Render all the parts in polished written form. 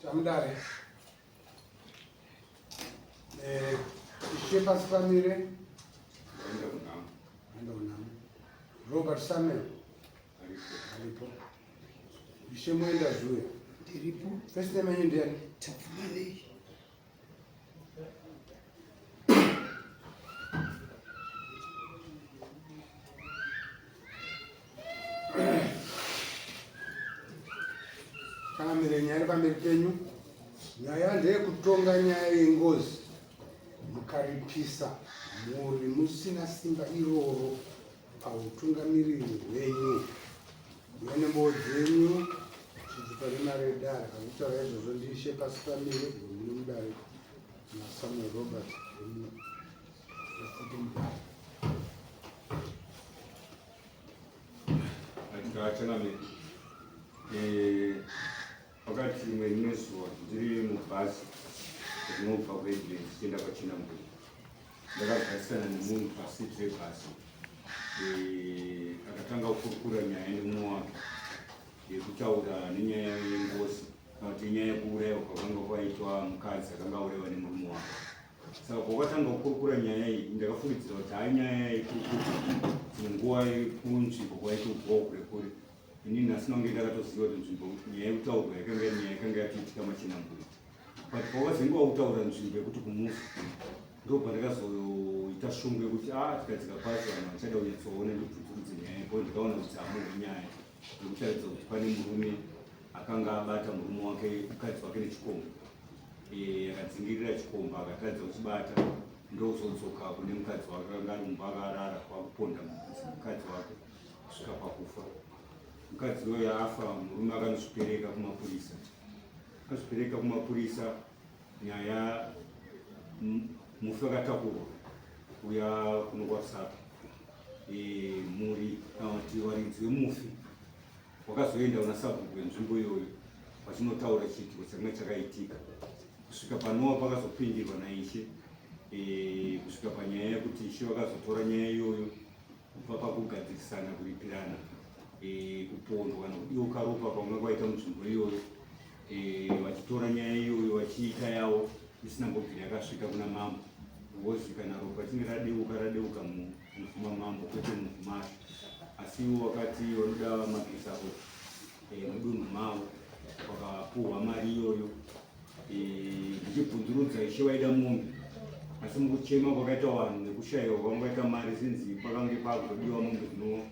Tamudare. Eh, Ishe Pasipamire. Enda kunhamo. Robert Samuel. Aripo. Ishe Mwenda Zuya. Ndiripo. First name yenyu ndiani? Tapfumanei. Changamire, nyaya iri pamberi penyu, nyaya ndeyekutonga nyaya yengozi mukaripisa mhuri musina simba iroro pautungamiriri hwenyu. Uya nembowo dzenyu chidzipa nemari yedare. Akutaura izvozvo ndiishe pasi pamire mune mudare naSamuel Robert Changamire, eh, pakati rimwe rimwe zuva ndiri mubhazi rinobva kuedland tichienda kwachinamburi ndakagarisana nemunhu pasiti rebhazi eh, akatanga kukurukura nyaya nemumwe wake yekutaura nenyaya yengozi kana kuti nyaya yekuurayiwa kwakanga kwaitwa mukadzi akanga aurayiwa nemurume wake Saka kwakatanga kukurukura nyaya iyi ndakafungidzira kuti hai nyaya yaikurukurwa dzimwe nguva kunzvimbo kwaitobvawo kure kure. Ini nhasi nange ndakatoziva kuti nzvimbo nyaya yekutaurwa yakanga iri nyaya yakanga yatoitika machinamburi. But pawakazenge wakutaura nzvimbo yekuti kumusi ndopandakazoita shungu yekuti a ah, tikadzika pasi vanhu vachada kunyatsoona ndibvunzurudze nyaya ipo ndikaona udzamu hwenyaya yekutaridza kuti pane murume akanga abata murume wake mukadzi wake nechikomba Eh, akadzingirira chikomba akatadza kuchibata ndokuzodzoka kune mukadzi wake akanga ari mumba akarara kwakuponda mukadzi wake kusvika pakufa mukadzi uyo afa murume akanozvipereka kumapurisa akazvipereka kumapurisa nyaya mufi akatakurwa uya kuno kwarusape eh, mhuri kana kuti varidzi vemufi Wakazoenda kuna sabhuku wenzvimbo iyoyo vachinotaura chiitiko chakanga chakaitika kusvika panova pakazopindirwa naishe e, kusvika panyaya yekuti ishe vakazotora nyaya iyoyo kubva pakugadzirisana kuripirana e, kupondwa kana kudeuka ropa kwanga kwaita munzvimbo iyoyo e, vachitora nyaya iyoyo vachiita yavo isina mbobvira yakasvika kuna mambo because kana ropa richinge radeuka radeuka muvhu mamambo kwete muvhu mashe asi ivo vakati vanoda magisako eh, mudunhu mavo vakapuhwa mari iyoyo eh, ndichibvunzurudza ishe vaida mombe asi mukuchema kwakaita vanhu nekushaiwa kwanga kwaita mari sinzi pakange pakutodiwa mombe dzino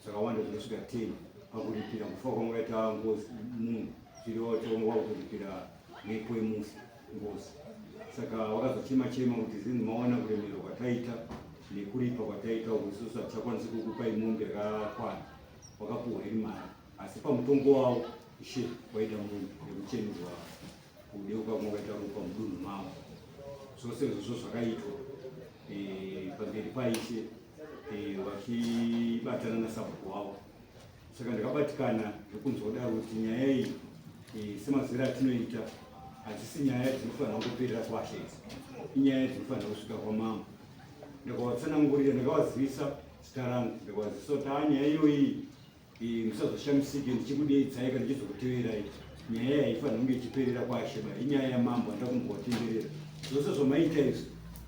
dzakawanda dzinosvika 10 pakuripira kufa kwanga kwaita ngozi munhu zvireva kuti wanga wakutoripira mhepo yemufi ngozi saka wakazochema chema kuti zinzi maona kuremerwa kwataita nekuripa kwataita uku isusu hatichakwanisi kukupai mombe yakakwana wakapuhwa iri mari asi pamutongo wavo ishe waida mombe nekuchenurwa kudeuka kwakaita ropa mudunhu mavo zvose izvozvo zvakaitwa eh, pamberi paishe eh, vachibatana nasabhuku wavo saka ndakabatikana zvekunzwa kudaro kuti nyaya iyi eh, semazera atinoita hadzisi nyaya dzinofanira kuperera kwashe idzi inyaya dzinofanira kusvika kwamambo ndakavatsanangurira ndakavazivisa zita rangu ndakavazivisa kuti haa nyaya iyoyi musazoshamisike ndichikudeedzai kana ndichizokuteverai nyaya iyi haifanira kunge ichiperera kwashe ba inyaya yamambo handida kumbovatenderera zvose zvamaita izvi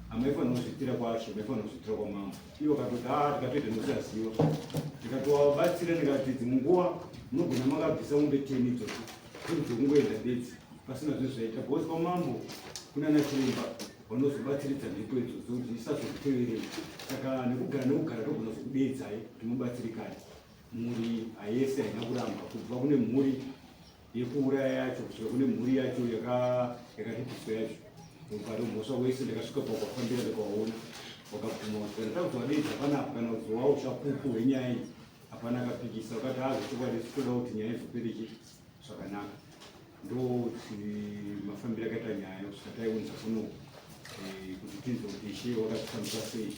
hamaifanira kuzviitira kwashe maifanira kuzviitira kwamambo ivo katoti haa ah, tikatoita nekusaziva ndikatovabatsira ndikati dzimwe nguva munogona makabvisa mombe teni idzodzo dziri dzekungoenda bedzi pasina zvinhu zvaita because kwamambo kunana chiremba vanozobatsiridza mhepo idzodzo kuti isazokuteverei saka nekugara nekugara togona zokudeedzai kuti mubatsirikane mhuri hayese haina kuramba kubva kune mhuri yekuuraya yacho kusvika kune mhuri yacho yakaripiswa yacho mupari mhosva wese ndakasvika pakwafambira ndikawaona wakabvuma kuti kana takuzovadeedza panapa kana kuzowa uchapupu hwenyaya iyi hapana akapikisa wakati hazvo chokwadi toda kuti nyaya izopereke zvakanaka ndo mafambiro akaita nyaya kusvika taiunza kuno eh, kuti tinzwe kuti ishe wakazvifambisa sei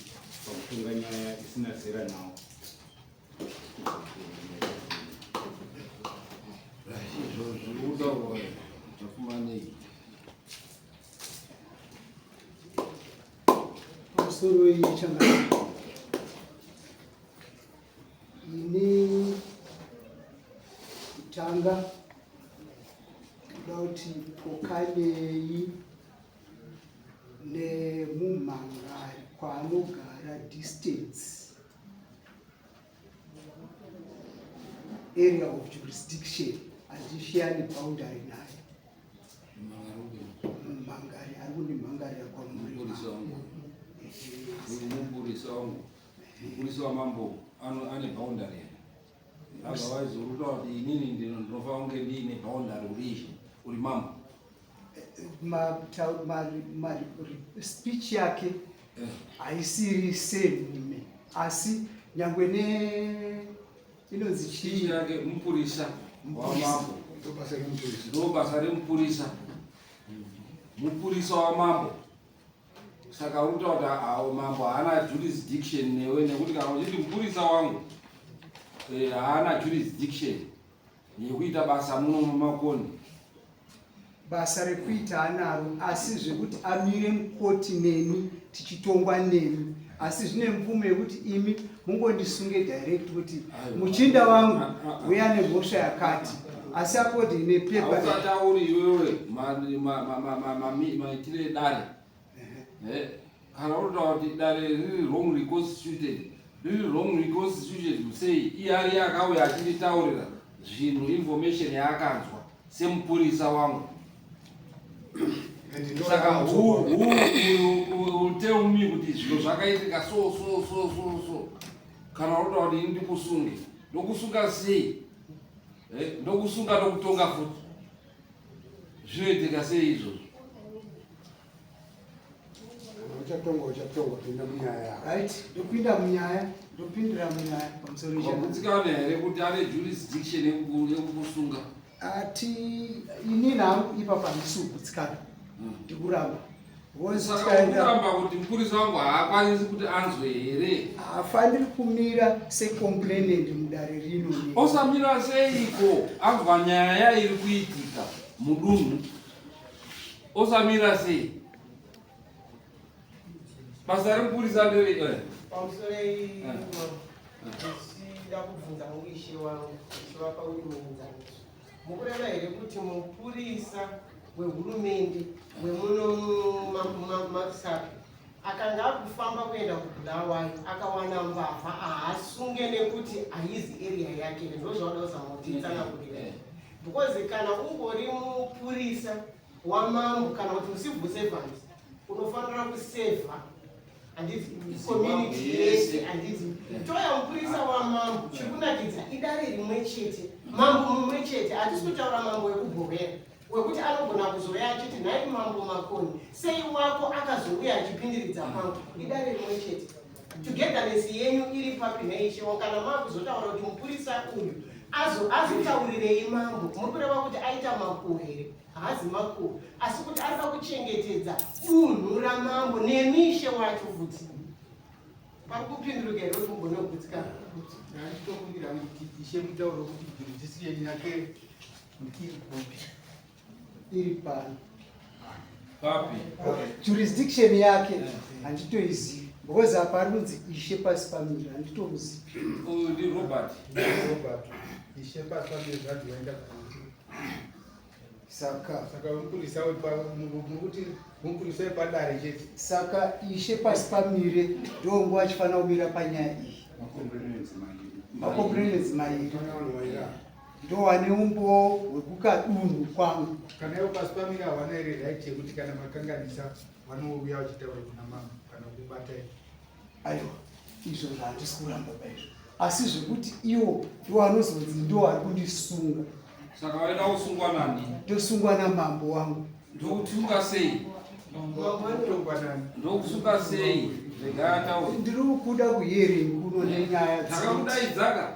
pakutonga nyaya isina zera nawo Pamusoro yechangano ini kutanga kuda kuti Pokanei nemumhangari kwaanogara distance area of jurisdiction handishiyani boundary naye. Mumhangari ari kundimhangarira kwamuri. Mupurisa wangu. Mupurisa wangu, mupurisa wamambo ane boundary here? Otherwise uri kutaura kuti inini ndinofanira kunge ndiine boundary, uri ishe, uri mambo. Speech yake haisiri senhume, asi nyangwe ne inonzi Speech chii? yake mupurisa wamambo. Ndobasa remupurisa. Ndo basa remupurisa, mupurisa wamambo. Saka uri kutaura kuti awo mambo haana jurisdiction newe, nekuti kana uchiti mupurisa wangu haana jurisdiction yekuita basa muno muMakoni. Basa rekuita anaro, asi zvekuti amire mukoti neni tichitongwa nemi, asi zvine mvumo yekuti imi mungondisunge direct kuti Aiwa. muchinda wangu Ah, ah, ah. uya nemhosva yakati, asi according nepepa. Hausatauri iwewe maitire edare. Kana uri kutaura kuti dare riri wrong reconstituted, riri wrong reconstituted sei? Iye ari akauya achinditaurira zvinhu, information yaakanzwa semupurisa wangu. Saka who will tell me kuti zviro zvakaitika so so so so so? Kana uri kutaura kuti ini ndikusunge, ndokusunga sei? Ndokusunga ndokutonga futi, zvinoitika sei izvozvo? Uchatongwa, uchatongwa, pinda munyaya yako. Right, ndopinda munyaya, ndopindira munyaya pamusoro. Wagutsikana here kuti ane jurisdiction yekukusunga? Ati inini hangu ipapa handisi kugutsikana, ndikuramba because Saka tikaenda ukuramba kuti mupurisa wangu haakwanisi kuti anzwe here? Haafaniri kumira secomplainant mudare rino. Osamira seiko anzwa nyaya iri kuitika mudunhu? Osamira sei? Basa remupurisa ndere Pamusoro, ndichida kubvunza hangu ishe wangu, ndichivapa uri muenzaniso, mukureva here kuti mupurisa wehurumende wemuno maSapi akanga akufamba kuenda kuBulawayo akawana mbavha, haasunge nekuti haizi area yake? Ndo zvauda kuzama kuti itsanangurira, because kana ungori mupurisa wamambo kana kuti mucivil servant, unofanira kusevha, handiti, community yese, handiti? Toya mupurisa wamambo, chikunakidza idare rimwe chete, mambo mumwe chete. Hatisi kutaura mambo wekubhovera wekuti anogona kuzouya achiti, "Nhai mambo Makoni, sei wako akazouya achipindiridza kwangu?" Idare rimwe chete. Togetherness yenyu iri papi neishewo kana maakuzotaura kuti mupurisa uyu azotaurirei mambo? Muri kureva kuti aita makuo here? Haazi makuo, asi kuti arida kuchengetedza dunhu ramambo nemishe wacho futi. Pari kupinduruka here kuti mugone kugutsikana? Ndanditokumbira kuti ishe mutauro kuti jurisdiction yake iri kupi? Iri pano. Papi? Jurisdiction yake handitoizivi, because apa ari kunzi Ishe Pasi Pamira, handitomuzivi. Uyu ndi Robert. Robert Ishe Pasi Pamire zvanzi waenda kupi? Saka Saka mupurisa mukuti mupurisa wepadare chete. Saka Ishe Pasi Pamire ndonguva achifanira kumira panyaya iyi. Macomplainants mairi. Macomplainants mairi. Pane vanhu vaira. Ndowane umbowo hwekukadunhu kwangu. Kana ivo Pasi Pamire havana here right yekuti kana makanganisa vanouya vachitaura kuna mambo kana kubatai? Aiwa, izvo zvandisi kuramba paizvo, asi zvekuti iwo ndiwo anozonzi ndo ari kundisunga. Saka vaida kusungwa nani? Ndosungwa namambo wangu. Ndokusunga sei? Kutongwa nani? Ndokusunga sei? Regai ataure. Ndiri kuda kuhearing kuno nenyaya. Takakudaidzaka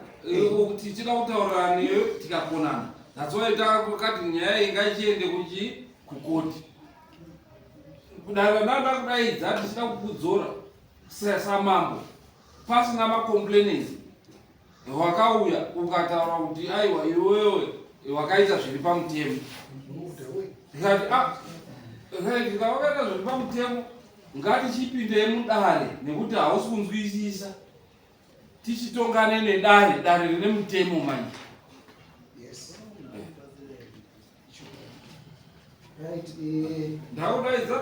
tichida kutaurira newe tikakonana. That's why takati nyaya iyi ngaichiende kuchi kukoti. Kudara ndanda kudaidza tichida kukudzora samambo pasina macomplainants, wakauya ukataura kuti aiwa, iwewe wakaita zviri pamutemo. Ndikati, "Ah, right, kana wakaita zviri pamutemo, ngatichipindei mudare nekuti hausi kunzwisisa, tichitongane nedare, dare rine mutemo manje." Yes. Right, eh. Ndakudaidza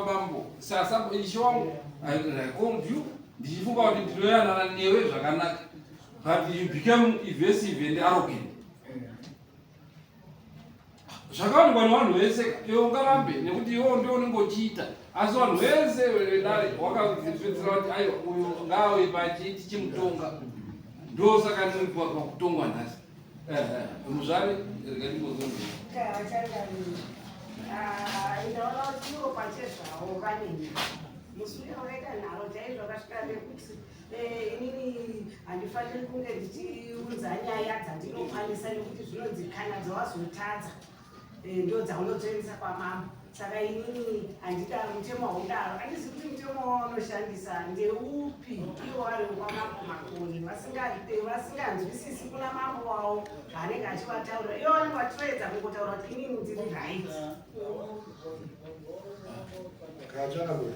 bambo sasa ishe wangu I called you ndichifunga kuti ndinoyanana newe zvakanaka but you became evasive and arrogant. Zvakawanikwa nevanhu vese iwe ungarambe nekuti iwewo ndiwo unenge uchiita asi vanhu vese vedare wakapedzisira kuti aiwa uyu ngaauye pachi tichimutonga ndosaka ndiri pakutongwa nhasi. Muzvare rega ndimbozonzi. Ndaona kuti ivo pachezvavo vanenge musi uya wakaita nharo chaizvo akasvika nekuti eh, inini handifaniri kunge ndichiunza nyaya dzandinokwanisa nekuti zvinonzi kana dzawazotadza eh, ndo dzaunotoendesa kwamambo saka inini handidaro mutemo haudaro handizivi kuti mutemo waunoshandisa ndeupi ivo vari kwamambo Makoni vasinganzwisisi kuna mambo wavo zvaanenge achivataurira ivo vanenge vachitoedza kungotaura kuti inini ndiri right. Kachakabwe,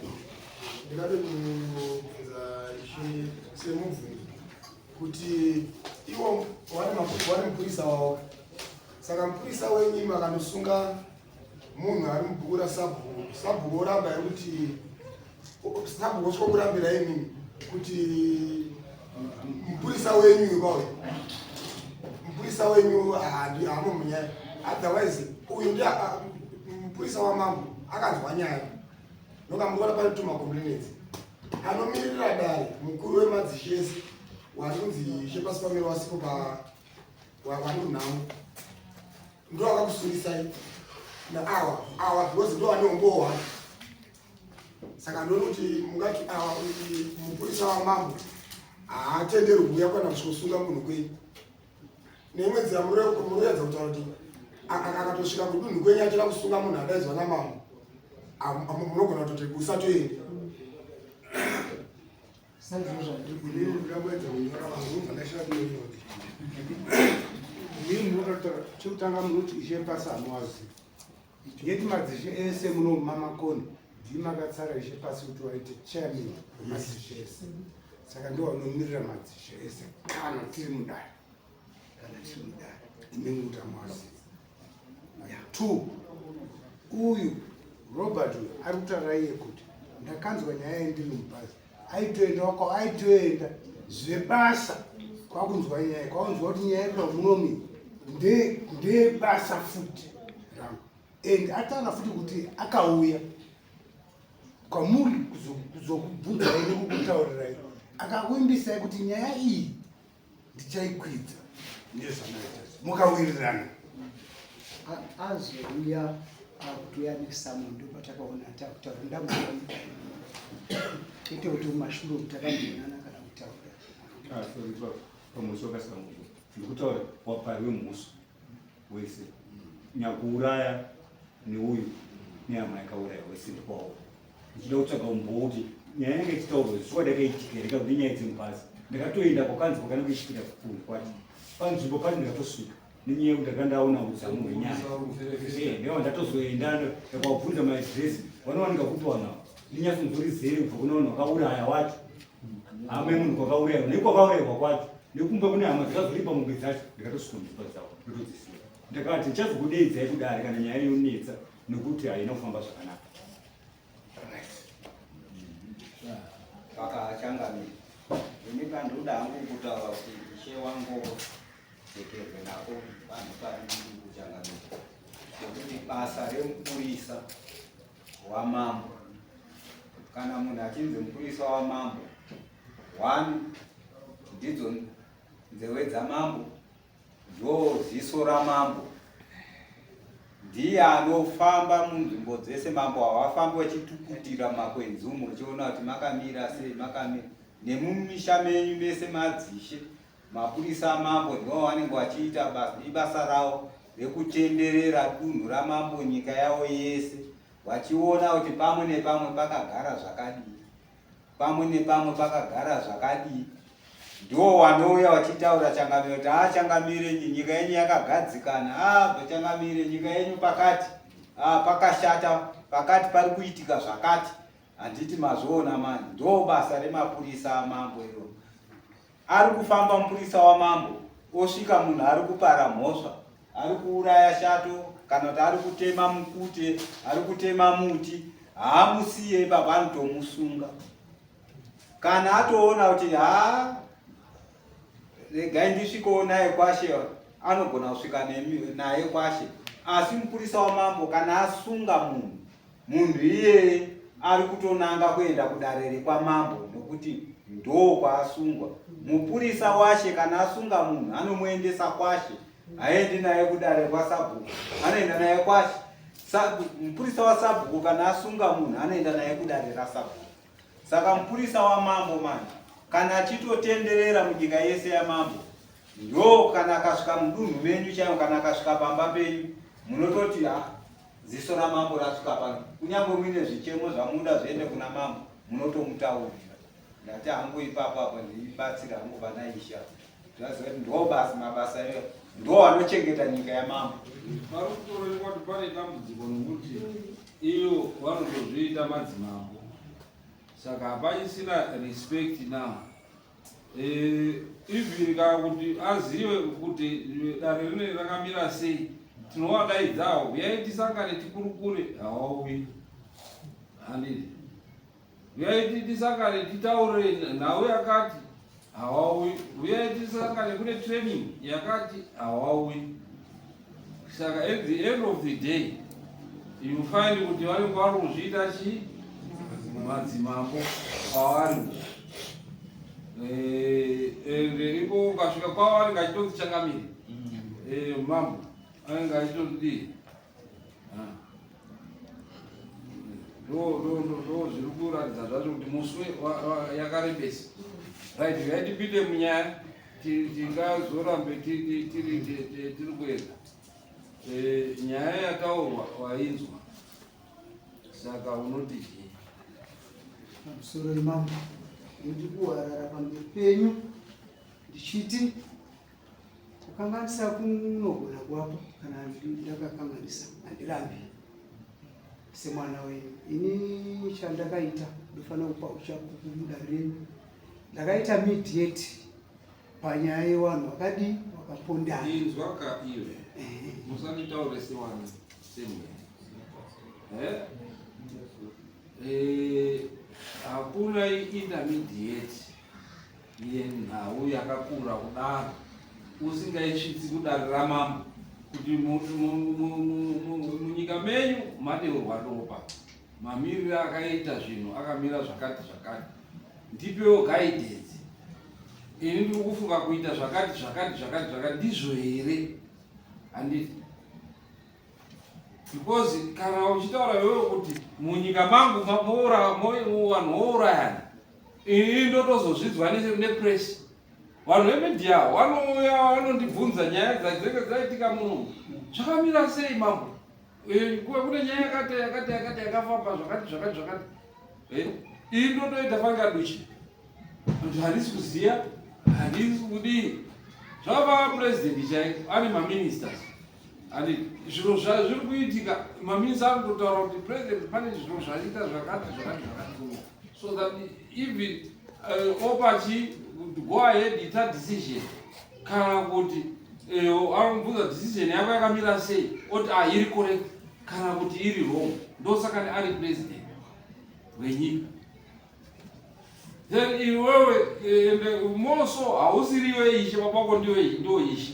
ndingade kubvunza ishe semubvunzo kuti ivo vane mupurisa wavo saka mupurisa wenyu makanosunga munhu ari mubhuku rasabhuku sabhuku oramba here kuti sabhuku osvika kurambira imimi kuti mupurisa wenyu ivayo mupurisa wenyu hamo munyaya otherwise uyu ndi mupurisa wamambo akanzwa nyaya nokamuona pane tuma complaints anomirira dare mukuru wemadzishe ese wari kunzi ishe pasi pamiro wasipo pa wari kunhamo ndo akakusungisai naawa awa because ndo ane umbowo hwake saka ndoni kuti mungati awa mupurisa wamambo haatenderwi kuuya kana kusvikosunga munhu kwenyu neimwe nzira munoedza kutaura kuti akatosvika kudunhu kwenyu achida kusunga munhu adaidzwa namambo munogona kutoti usatoenda. Saizvozvo. Inini ndingamboedza kunyora vanhu vandashaya kunyora. Inini ndinotaura chekutanga munoti ishe pasi hamuwazivi yeti madzishe ese muno maMakoni ndii makatsara ishe pasi kuti waite chairman wemadzishe ese saka ndo vanomirira madzishe ese kana tiri mudare kana tiri mudare inenge kuti hamuwazivi. Two, uyu Robert uyu ari kutaura iye kuti ndakanzwa nyaya yendiri mubhazi aitoenda wako aitoenda zvebasa kwakunzwa nyaya kwakunzwa kuti nyaya iri munomi ndebasa futi rangu and ataura futi kuti akauya kwamuri kuzokubvunzai nekukutaurirai akakuimbisai kuti nyaya iyi ndichaikwidza ndezvamaita mukawirirana. Azouya akutouya nesummon ndopatakaona takutaura ndamuona kwete kuti mumashure umu takamboonana kana kutaura. Ah, sorry, pamusi wakasanguka ndikutaura wapari wemhosva wese nyakuuraya neuyu nehama yakauraya wese ndikwawo ndichida kutsvaga umbowo kuti nyaya yange ichitaurwa zvichokwadi yakaitika here kana kuti nyaya dzemubhazi ndakatoenda kwakanzi kwakana kuitikira kunhu kwacho panzvimbo pacho ndakatosvika nenyaya yekuti ndanga ndaona udzamu hwenyaya ndava ndatozoenda ndakavabvunza maaddress vanowanika kupi vanhu ava ndinyatsonzorizere kubva kuna vanhu vakauraya wacho hama yemunhu kwakaurayiwa nekwakaurayiwa kwacho nekumba kune hama dzakazoripa mombe dzacho ndakatosvika mudzimba dzavo ndotodzisiya ndakati ndichazokudeedzai kudare kana nyaya yonetsa nekuti haina kufamba zvakanaka. Saka achangamira ini pandoda hangu kutaura kuti ishe wangu dzekerwe nako vanhu pari kuchangamira nekuti basa remupurisa wamambo kana munhu achinzi mupurisa wamambo one ndidzo nzewe dzamambo ndo ziso ramambo ndiye anofamba munzvimbo dzese mambo havafambi vachitukutira makwenzi umo uchiona kuti makamira sei makamira nemumisha menyu mese madzishe mapurisa amambo ndivo vanenge vachiita basa ibasa ravo rekutenderera dunhu ramambo nyika yavo yese vachiona kuti pamwe nepamwe pakagara zvakadii pamwe nepamwe pakagara zvakadii ndiwo wanouya vachitaura changamire kuti a changamire nyika yenyu yakagadzikana a changamire nyika yenyu pakati a pakashata pakati pari kuitika zvakati handiti mazviona mani ndo basa remapurisa amambo iro ari kufamba mupurisa wamambo osvika munhu ari kupara mhosva ari kuuraya shato. kana kuti ari kutema mukute, ari kutema muti, haamusiye ipapo, anotomusunga. Kana atoona kuti haa regai ndisvikewo naye kwashe, anogona kusvika naye kwashe. Asi mupurisa wamambo kana asunga munhu, munhu iyeye ari kutonanga kuenda kudare rekwamambo nokuti ndo kwaasungwa. Mupurisa washe kana asunga munhu anomuendesa kwashe, haendi naye kudare kwasabhuku, anoenda naye kwashe. Mupurisa wasabhuku kana asunga munhu anoenda naye kudare rasabhuku. Saka mupurisa wamambo manje kana achitotenderera munyika yese yamambo, ndo kana akasvika mudunhu menyu chaimo, kana akasvika pamba penyu, munototi ha, ziso ramambo rasvika pano. Kunyange muine zvichemo zvamuda zviende kuna mambo, munotomutaurira. Ndati hangu ipapo apo ndibatsira hangu vana isha, zvaziva kuti ndo basa mabasa eyo, ndo anochengeta nyika yamambo. Pari kutoonekwa kuti pane dambudziko nokuti iyo vanotozviita madzimambo, saka hapachisina respect now. Even kana kuti azive kuti dare rinenge rakamira sei, tinovadaidzawo, uyai tisangane tikurukure, hawauyi. Handiti uyai tisangane titaure nhau yakati, hawauyi. Uyai tisangane kune training yakati, hawauyi. Saka at the end of the day you find kuti vanenge vari kuzviita chii madzimambo kwavari. Ende iko ukasvika kwavo vanenge achitonzi changamire, mambo anenge achitozvidii. Ndo zviri kuratidza zvacho kuti muswe yakarebesa. Right, ngaitipinde munyaya, tingazorambe tiri kuenda. Nyaya yataurwa wainzwa, saka unoti chii? Pamusoro imambo, ndiri kuwarara pamberi penyu ndichiti kukanganisa kunogona kuvapo. Kana ndakakanganisa, handirambi semwana wenyu. Ini chandakaita, ndofanira kupa uchapupu mudare renyu. Ndakaita mediate panyaya yevanhu vakadii, vakapondana. Inzwa ka iwe, musanditaure sewana semwe. Hakuna intermediate yenhau yakakura kudaro usingaisvitsi kudare ramambo kuti munyika menyu madeurwa ropa, mamiriro akaita zvinhu akamira zvakati zvakati, ndipewo guidance, ini ndiri kufunga kuita zvakati zvakati zvakati zvakati, ndizvo here? Handiti because kana uchitaura iwewe kuti munyika mangu vanhu vourayana, ini ndotozozvidzwa nepress, vanhu vemedia vanouya vanondibvunza nyaya dzinenge dzaitika muno, zvakamira sei mambo? Kune nyaya yakati yakati yakati yakafamba zvakati zvakati zvakati. Ini ndotoita fanga duchi kuti handisi kuziva, handisi kudii. Zvava president chaiko ane maministers, and zviro zviri kuitika, maminista anototaura kuti president pane zviro zvaita zvakati zvakati zvakati, so that even opachi go ahead, ita decision, kana kuti anobvunza decision yako yakamira sei, oti ah, iri correct kana kuti iri wrong. Ndosaka ari president wenyika. Then iwewe, ende moso hausiriwe ishe, baba wako ndiwe ndo ishe.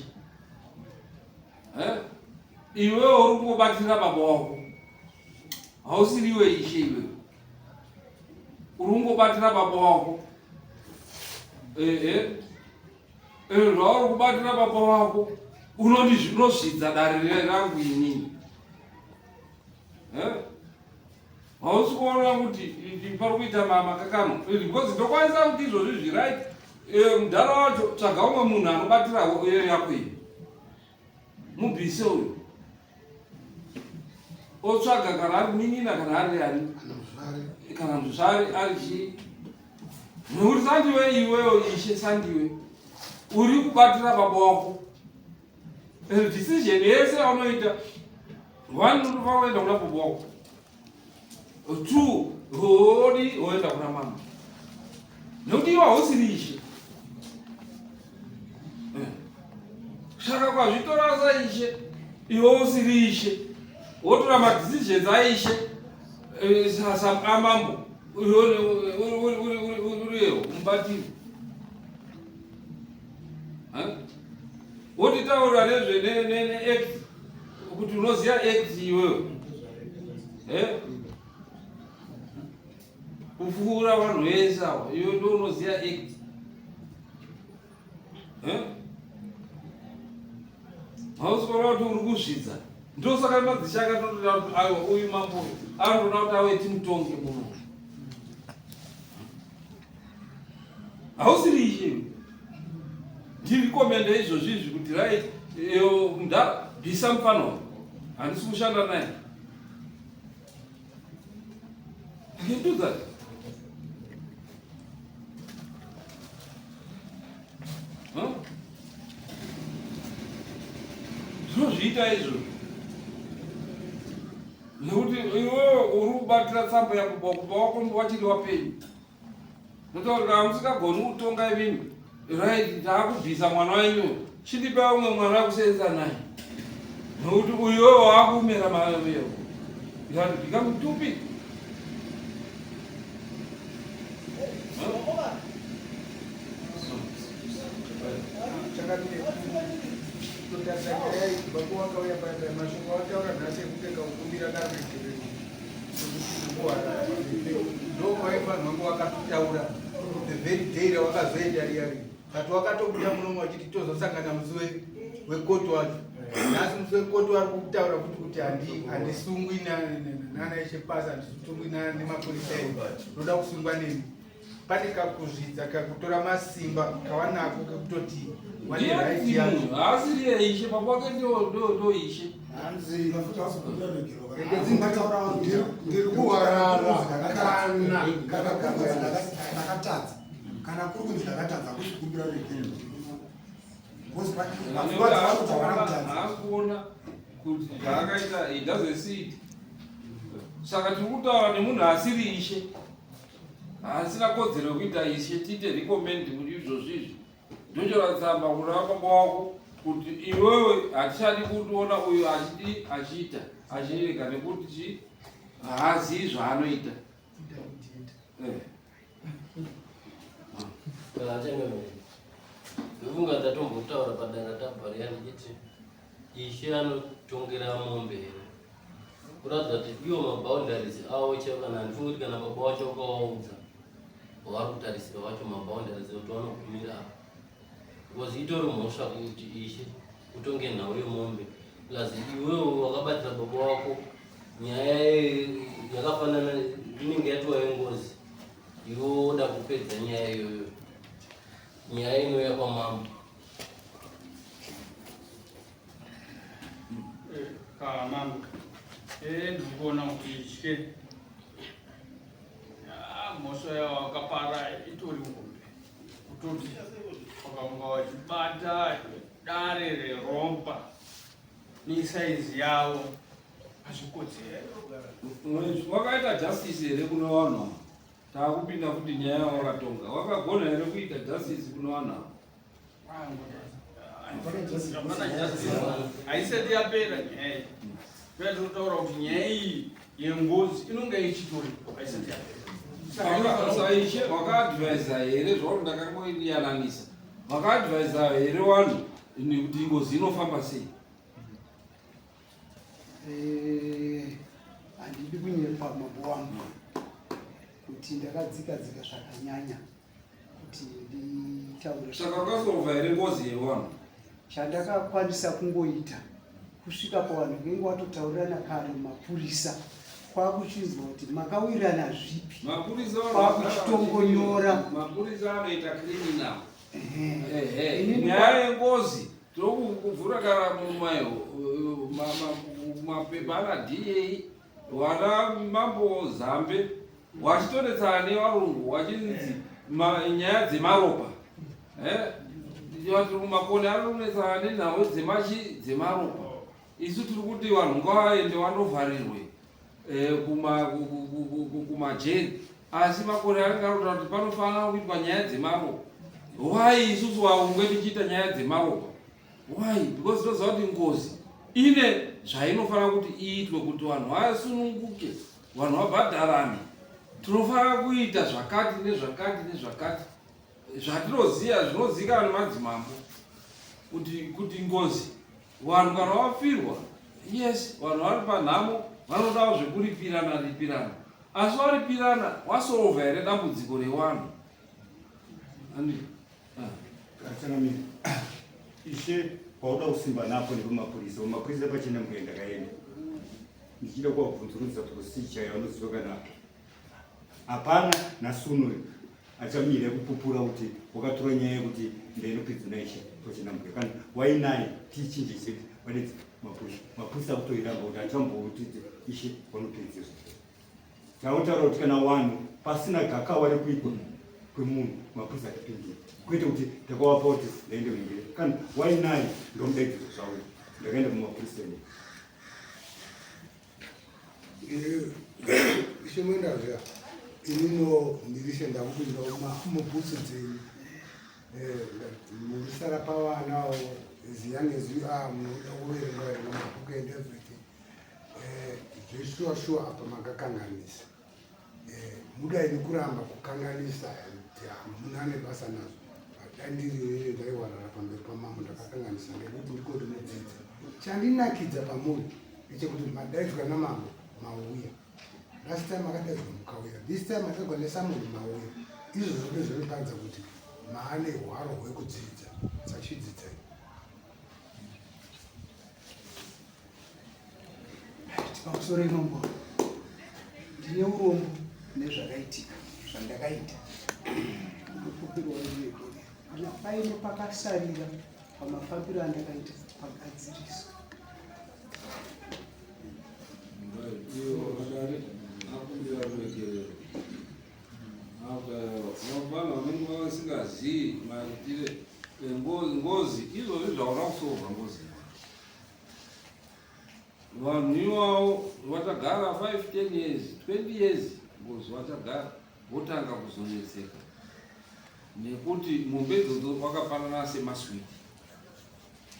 Iwewe uri kungobatira baba wako, hausiriwe ishe. Iwewe uri kungobatira baba wako. Ehe, zvauri kubatira baba wako, unozvidza dare rangu inini. Hausi kuona kuti pari kuita makakano? Because ndokwanisa kuti izvozvi zviright, mudhara wacho, tsvaga umwe munhu anobatira yako iyi, mubvise uyu, otsvaga kana ari munin'ina, kana ari ani, kana muzvari, ari chii, nekuti sandiwe iwewo ishe, sandiwe uri kubatira baba wako. Decision yese yaunoita, one, unofanira kuenda kuna baba wako, two, hodi woenda kuna mama, nekuti iwe hausiri ishe. Saka kwazvitora saishe, iwe usiri ishe. Wotora madecisions aishe eh, amambo uriyo mubatiri. Wotitaura nezve neact kuti unoziva act iwewe. Eh? Kupfuura vanhu vese ava iwe ndo unoziva act. Eh? Hausi kuona kuti uri kuzvidza. Ndosaka madzishe akatotoda kuti aiwa uyu mambo uyu anotoda kuti auye timutonge muno. Hausiri ishe. Ndirikomende izvozvi izvi kuti right ndabvisa mufana uyu. Handisi kushanda naye. I can do that. Ndinozviita izvo nekuti iwewe uri kubatira tsamba yako baba wako wachiri wapenyu ndotaura kana musingagoni kutonga imimi right taakubvisa mwana wenyu chindipa umwe mwana wekusenza naye nekuti uyu wewe waakumera mayo you have become stupid. Kutarisa nyaya iyi kubva kwawakauya paya paya mashoko awataura nhasi ekuti kaukumbira karegerero ndokwaifanirwa kunge wakatotaura the very day rawakazoenda riya riya but wakatobuda munomo wachiti tozosangana musi wekoti wacho nhasi musi wekoti wari kutaura futi kuti handisungwi nana ishe pasi handisungwi nemapurisa edu ndoda kusungwa nemi pane kakuzvidza kakutora masimba kawanako kekutoti wane right yacho haasiriye ishe baba wake ndo ishe ndiri kuwarara kana ndakatadza kana kuri kunzi ndakatadza hakusi kukumbira ruregerero haasi kuona kuti zvaakaita he doesn't see it saka tiri kutaura nemunhu asiri ishe asina kodzero yekuita ishe tiite recommend kuti izvozvo izvi ndochora tsamba kuna baba wako kuti iwewe hatichadi kutoona uyu achidi achiita achirega nekuti chi haazivi zvaanoita. Changamire, ndofunga ndatombotaura padanga tabva riya ndichiti ishe anotongera mombe here kuratidza kuti iwo maboundaries avo chaivo kana handifungi kuti kana baba wacho wakavaudza wavari kutarisira wacho maboundaries ekuti vanogumira apa because itori mhosva kuti ishe utonge nhau yemombe plus iwewo wakabatira baba wako nyaya yakafanana inenge yatova yengozi iwe woda kupedza nyaya iyoyo nyaya inouya kwamambo. Mambo, ndikuona kuti ishe mhosva yawakapara itori hombe kutoti wakanga wachibata dare reropa nesaizi yavo hazvikodzeri. Wakaita justice here kune vanhu ava? Taakupinda futi nyaya yawakatonga. Wakagona here kuita justice kune vanhu ava? Hapana justice, haisati yapera nyaya iyi. Totaura kuti nyaya iyi yengozi inonga ichitoripo, haisati yapera. Saishe wakaadvisa here zvauri ndakangoiyananisa wakaadvisa here vanhu kuti ngozi inofamba sei? Handidi kunyepa mambo wangu kuti ndakadzika dzika zvakanyanya kuti nditaure. Saka wakasolva here ngozi yevanhu? Chandakakwanisa kungoita kusvika pavanhu venge watotaurirana kare mumapurisa kwakuchinzwa kuti makawirirana zvipi. Mapurisa Kwakuchitongonyora. Mapurisa anoita criminal. Ehe, nyaya yengozi tokuvhura kana mapepa ana DA wana mambo Zambe wachitonetsana nevarungu wachinzi nyaya dzemaropa. Vatiri kumakoni ari kunetsana nenhau dzemachi dzemaropa. Isu tiri kuti vanhu ngavaende vandovharirwe kumajeri, asi makore anenge arikuta kuti panofanira kuitwa nyaya dzemaropa. Why isusu vaungwe tichiita nyaya dzemaropa? Why? Because toziva kuti ngozi ine Zvainofanira kuti iitwe kuti vanhu vasununguke, vanhu vabhadharane. Tinofanira kuita zvakati nezvakati nezvakati zvatinoziva zvinozivikanwa nemadzimambo kuti kuti ngozi vanhu kana vafirwa, yes, vanhu vari panhamo vanodawo zvekuripirana ripirana, asi waripirana wasolva here dambudziko rewanhu? Changamire, ishe pauda kusimba napo nepamapurisa, pamapurisa pachena mbuya ndakaenda ndichida kuwabvunzurudza procedure yavanoziva kana hapana nhasi uno achamira kupupura kuti wakatora nyaya yekuti ndainopedzwa naishe pachena mbuya kana wainaye tichinje chete vadedza mapurisa mapurisa akutoiramba kuti achambokuti ishe vanopedzeswa. Tautaura kuti kana wanhu pasina gakawa rekuitwa kwemunhu mapurisa atipindira, kwete kuti takawapa kuti ndaende kunengere kana wainaye ndomudaidziro zvavo ndakaenda kumapurisa ene. Ishe Mwendazviya, inino ndirishe ndakupinda mubhutsu dzenyu. Murisara pavanawo as young as you are, munoda kuverenga verenga mabhuku and everything. Zveshuwa shuwa apa makakanganisa. Mudai nekuramba kukanganisa kuti hamuna nebasa nazvo. Dai ndiri inini ndaiwarara pamberi pamambo ndakakanganisa ngekuti ndiko ndinodzidza. Chandinakidza pamuri ndechekuti madaidzwa namambo mauya. Last time akadaidzwa mukauya, this time madaidzwa nesamoni mauya. Izvozvo ndozvinotaridza kuti maane hwaro hwekudzidza. Sachidzidzai. Pamusoro inombo ndine urombo nezvakaitika zvandakaita, ndokupirwa ruregerero kana paine pakasarira pamafambiro andakaita pagadziriswa. Iwo vadare akumbira ruregerero. Vanhu vanenge vasingazivi maitire ngozi izvozvi zvaona kusolva ngozi, vanhu iwavo vachagara 5 10 years, 20 years, ngozi vachagara votanga kuzonetseka nekuti mombe idzodzo vakafanana semaswiti,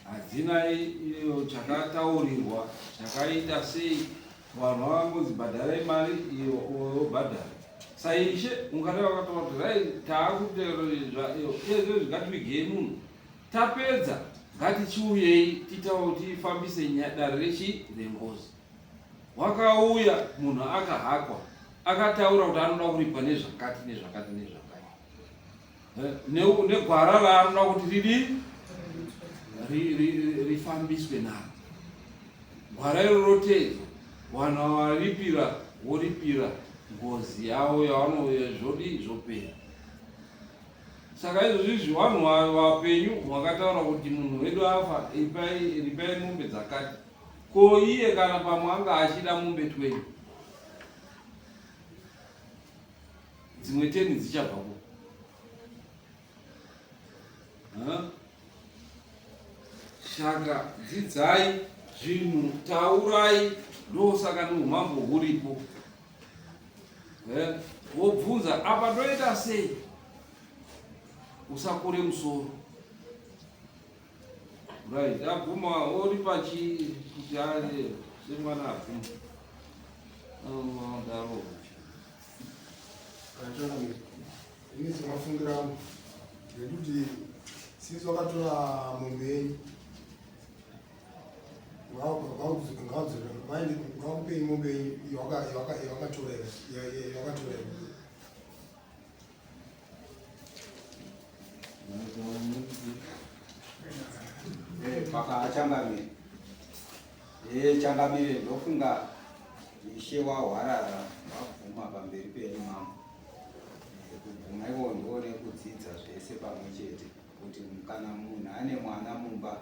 hadzina iyo chakataurirwa chakaita sei. Vanhu vakangonzi bhadharai mari iyo wobhadhara. Saishe ungadai wakataura kuti rai taakuteerezva iyo iyezvo zvingativigei munhu tapedza, ngatichiuyei titaure tifambise dare rechi rengozi. Wakauya munhu akahakwa akataura kuti anoda kuripwa nezvakati nezvakati nezvakati negwara raanoda kuti ridi rifambiswe naro. Gwara iro roteedzwa, vanhu varipira voripira ngozi yavo yavanouya, zvodi zvopera. Saka izvozvi izvi vanhu vapenyu vakataura kuti munhu wedu afa, ipai ripai mombe dzakati. Ko iye kana pamwe anga achida mombe 20, dzimwe 10 dzichabva ku? Saka dzidzai zvinhu, taurai, ndosaka neumambo huripo. Wobvunza apa ndoita sei, usakure musoro. Right, abvuma ori pachi kuti ari semwana abvuma daro. Ini semafungira angu nekuti since wakatora mombe yenyu, ngavakupei mombe yenyu yawakatora yawakatora. Paka changamire, changamire, ndofunga ishe wahwarara wabvuma pamberi penyu mambo. Kubvuma iko ndone kudzidza zvese pamwe chete kuti kana munhu ane mwana mumba,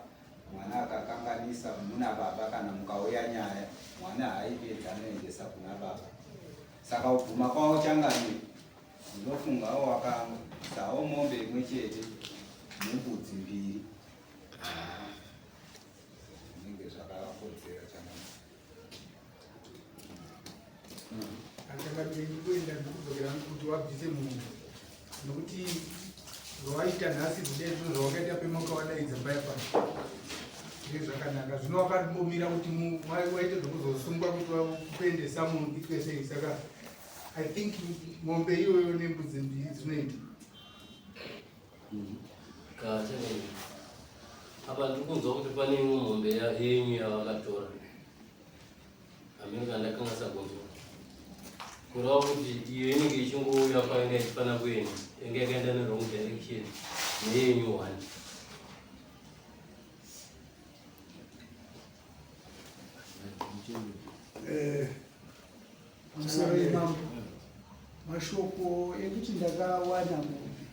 mwana akakanganisa muna baba, kana mukauya nyaya mwana haaipedza, anoendesa kuna baba. Saka kubvuma kwavo changamire, ndinofungawo wakasawo mombe imwe chete nembudzi mbiri zvinenge zvakakodzera changamire. Changamire, ndikuenda ndikudzokera kuti wabvise munhu nokuti zvawaita nhasi zvidai zvinhu zvawakaita pemaka wadaidza mbaya pano. Zviri zvakanaka. Zvino wakambomira kuti waite zvekuzosungwa kuti wakuendesa munhu kuitwe sei saka I think mombe iyoyo nembudzi mbiri dzinoita. Kachanenge. Apa ndiri kunzwa kuti pane imwe mombe yenyu yavakatora. Hameno kana ndakanganisa kunzwa. Kureva kuti iyo inenge ichingouya kwainga ichifanira kuenda, inge yakaenda nerong direction neyenyu one. Eh, pamusoro yemambo mashoko ekuti ndakawana mombe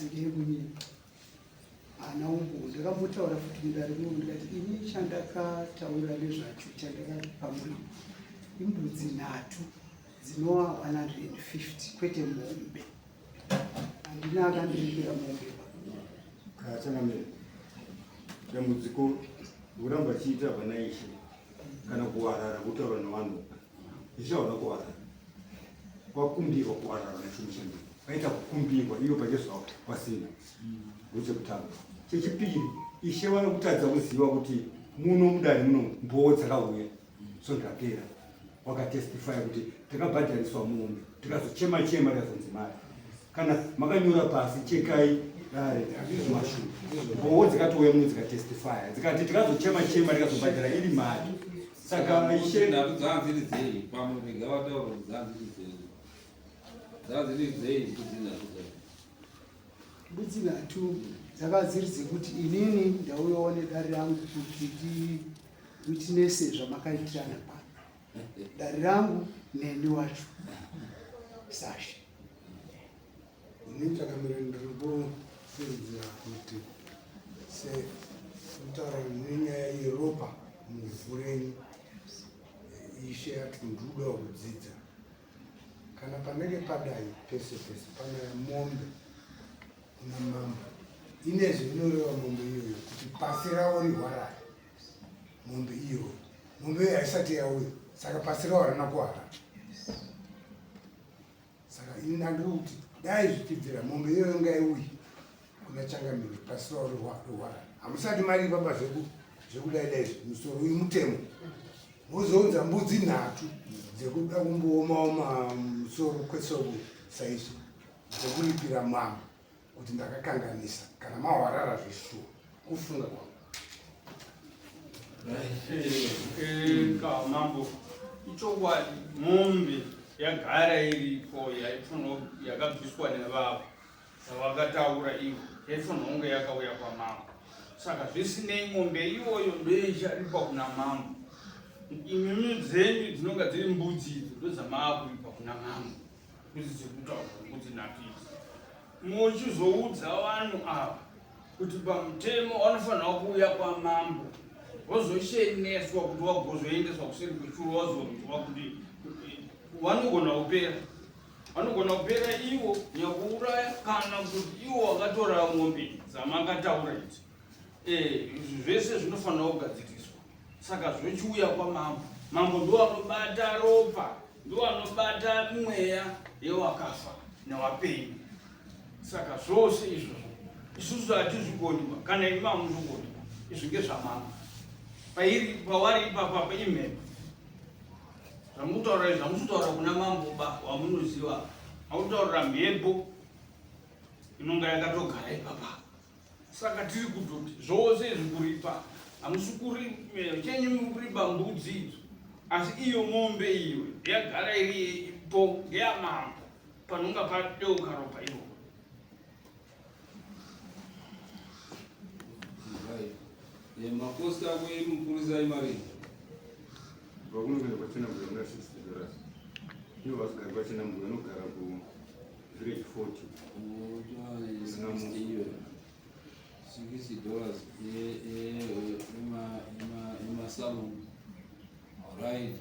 ndeekunyepa haana umbowo ndakambotaura futi mudare muno ndikati ini chandakataura nezvacho chandakapa murimo imbudzi nhatu dzinova 150 kwete mombe handina akandiripira mombe Changamire, dambudziko kuramba chiita vana ishe kana kuwarara kutaura nevanhu ishe hauna kuwarara wakumbirwa kuwarara nechimushandiro vaita kukumbirwa iyo pachezvavo pasina ndochekutanga chechipiri ishe vanokutadza kuziva kuti muno mudare muno mboo dzakauya svondo rapera wakatestifya kuti takabhadhariswa mombe tikazochema chema tikazonzi mari kana makanyora pasi chekai dare mashu mbowo dzikatouya muno dzikatestifya dzikati tikazochema chema tikazobhadhara iri mari saka ishe nhatu dzanziri dzei pamwe rega vataura kuti dzanziri dzei dzanziri dzei mbudzi nhatu dzacho mbudzi nhatu dzaka dziri dzekuti inini ndauyawo nedare rangu kuti ndiwitnese zvamakaitirana pano dare rangu neni wacho sasha Ini chakamira ndiri kufungidzira kuti sekutaura nenyaya yeropa muvhu renyu ishe ati ndinodawo kudzidza kana panenge padai pese pese pane mombe kuna mambo ine zvinoreva mombe iyoyo kuti pasi ravo rihwarare mombe iyoyo mombe iyoyo haisati yauya saka pasi ravo harina kuharara saka ini ndandiri kuti dai zvichibvira mombe iyoyo ngaiuye kuna changamire pasi ravo rihwarare hamusati mari ipapa zvekudai dai musoro uyu mutemo mozounza mbudzi nhatu dzekuda kumboomaoma musoro kwesoko saizvi dzekuripira mambo kuti ndakakanganisa kana mahwarara zveshuwa kufunga kwangu eh, mambo ichokwadi mombe yagara iripo yaifanira yakabviswa nevavo zvavakataura ivo yaifanirwa kunge yakauya kwamambo saka zvisinei mombe iyoyo ndoicharipa kuna mambo imimi dzenyu dzinonga dziri mbudzi idzo ndodzamaakuipa kuna mambo mbudzi dzekutaura mbudzi nhatu idzi muchizoudza vanhu ava kuti pamutemo vanofanirwa kuuya kwamambo vozosheneswa kuti vagozoendeswa kuseri kwechuru vazonzwa kuti vanogona kupera vanogona kupera ivo nyakuuraya kana kuti ivo vakatora mombe dzamakataura idzi eh, izvi zvese zvinofanira kugadziriswa saka zvochiuya kwamambo mambo ndo anobata ropa ndo anobata mweya yewakafa newapenyu saka zvose izvozvo isusu hatizvikoniwa kana imi hamuzvikoniwa izvi ngezvamambo pairi pawari ipapa imhepo zvamukutaura izvi hamusi kutaura kuna mambo ba wamunoziva makutaurira mhepo inonga yakatogara ipapa saka tiri kutoti zvose izvi kuripa hamusi kuri chenyu muri kuripa mbudzi idzo asi iyo mombe iyo yagara iripo ngeyamambo panonga padeuka ropa iroro Makosti ako emupurisa imari vakunoenda kwachena mbuya una 60 dollars ivo vasigari kwachena mbuya vanogara ku village 40 60 dollars emasalon right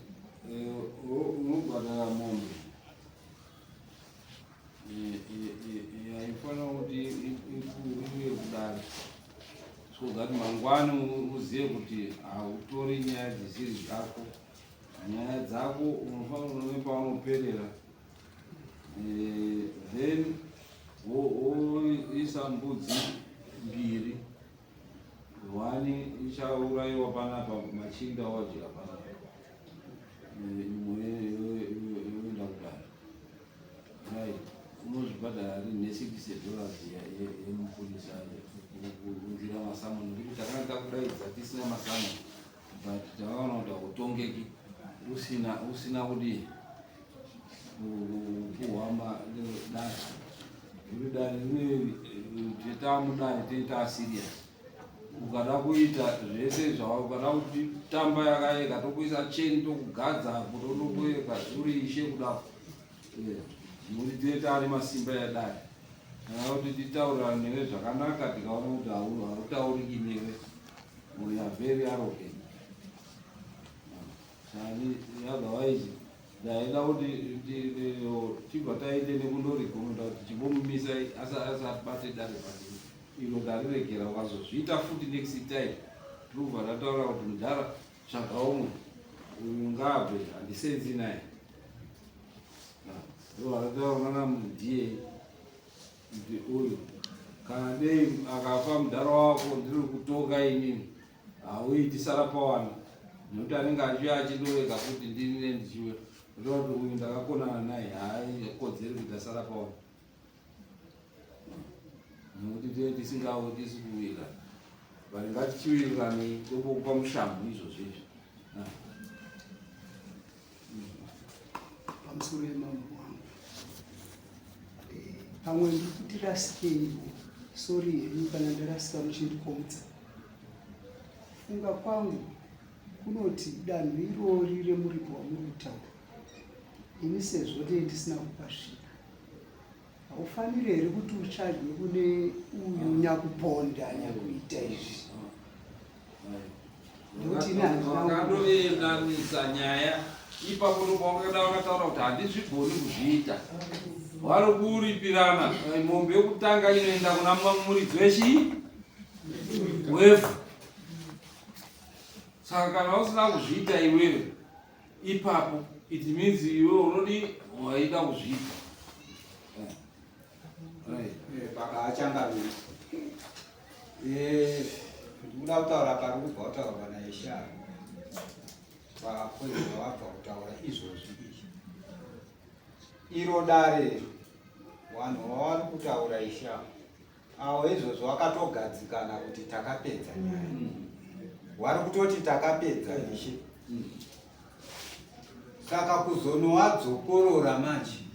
unobhadhara mombe yaifanira kuti iuye kudare so that mangwani uzive kuti hautori nyaya dzisiri dzako nyaya dzako unofanira unove paunoperera eh, then woisa mbudzi mbiri Hwani ichaurayiwa panapa machinda wadya panapa. Imwe yoenda kudare. Right. Unozvibhadhara rini ne 60 dollars yemupurisa kuunzira masamoni nekuti takanga takudaidza tisina masamoni but takaona kuti hautongeki usina usina kudii kupuhwa dare nekuti dare rineri tamudare tinoita serious ukada kuita zvese zvawa ukada kutamba yakayeka tokuisa cheni tokugadza apo totokueka uri ishe kuda eh, nokuti tine taane masimba yadai kana kuti titaurirane newe zvakanaka tikaona kuti hautauriki newe we are very arrogant Sani otherwise ndaida kuti tibva taende nekundorikomenda kuti chimbomumisa asabate dare pasi iro ndariregera ukazozviita futi next time tirikubva tataura kuti mudhara tsvaga umwe uyu ngaabve handisenzi naye ndovakataura nana muda kuti uyu kana dei akafa mudhara wako ndiri kutonga inini hauiti sara pawana nekuti anenge achiuya achindovega futi ndini nendichiuya ndoda kuti uyu ndakakonana naye haakodzeri kuita sara pawana nekuti tee tisingawo tisi kuwirirana but ngatichiwiriranei ndombokupa mushamhu izvozvo izvi ah. Pamusoro yemambo wangu eh, pamwe ndiri kuti rasikeiwo sori henyu kana ndarasika muchindikomutsa Kufunga kwangu kunoti danho irori remuripo wamuri kutaura ini sezvo ndee ndisina kupasvika haufaniri here kuti uchadye kune uyu nyakuponda nyakuita izvi nekuti ini handinaandoendanisa nyaya ipapo ndopawakada vakataura kuti handizvigoni kuzviita vari kuripirana mombe yekutanga inoenda kuna muridzi wechii wevhu saka kana usina kuzviita iwewe ipapo it means iwewe unodi waida kuzviita eh, baba achangamira eh, ndikuda kutaura pari kubva kutaurwa naisha pakwezva wabva kutaura izvozvi izvi iro dare vanhu vavari kutaura isha Awo izvozvo wakatogadzikana kuti takapedza nyaya. Wari kutoti takapedza ishe. Saka kuzonowadzokorora manje